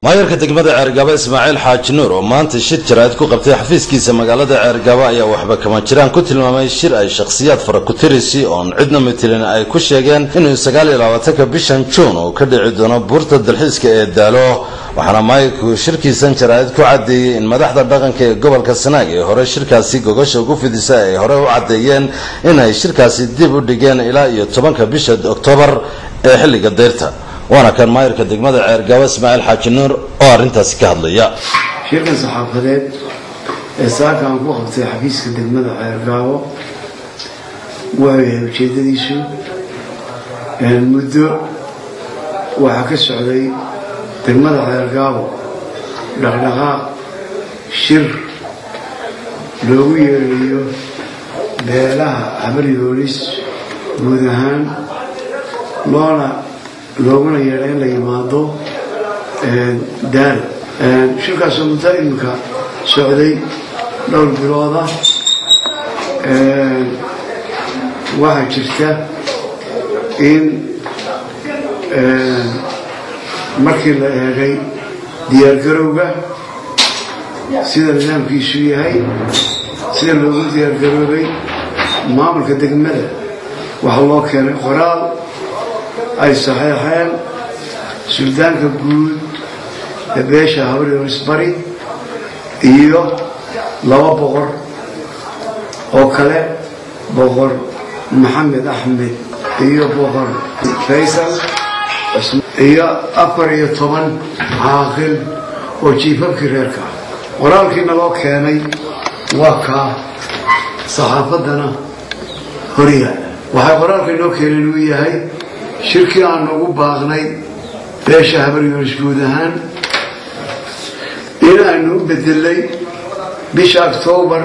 Maayarka degmada Ceergabo Ismaaciil Xaaji Nuur oo maanta shir jaraa'id ku qabtay xafiiskiisa magaalada Ceergabo ayaa waxba kama jiraan ku tilmaamay shir ay shakhsiyaad farakutirisi oon cidna matilin ay ku sheegeen inuu 29-ka bishan Juun uu ka dhici doono buurta dalxiiska ee Daalo. Waxaana maayarku shirkiisan jaraa'id ku caddeeyey in madaxda dhaqanka ee gobolka Sanaag ee hore shirkaasi gogosha ugu fidisa ay hore u caddeeyeen inay shirkaasi dib u dhigeen ilaa iyo 10-ka bisha Oktoobar ee xilliga deyrta. Waana kan maayarka degmada Ceergabo Ismaaciil Xaaji Nuur oo arrintaasi ka hadlaya. Shirkan saxaafadeed ee saaka aan ku qabtay xafiiska degmada Ceergaabo wuxuu yahay ujeedadiisu muddo waxaa ka socday degmada Ceergaabo dhaqdhaqaaq shir loogu yeerayo beelaha Habar Yoonis guud ahaan, loona looguna yeedha in la yimaado Daalo. Shirkaasoo muddo iminka socday dhowr bilooda, waxaa jirta in markii la eegay diyaargarowga sida nidaamkiisu yahay, sida loogu diyaargaroobay, maamulka degmada waxaa loo keenay qoraal ay saxeexeen suldaanka guud ee beesha Habar Yoonis Bari iyo 2 boqor oo kale, Boqor Maxamed Axmed iyo Boqor Faysal, iyo 14 caaqil oo jiifafkii reerka ah. Qoraalkiina loo keenay waa kaa saxaafaddana horyaala. Waxay qoraalka inoo keeneen uu yahay shirkii aan ugu baaqnay beesha Habar Yoonis guud ahaan in aynu u bedelay bisha Octoobar.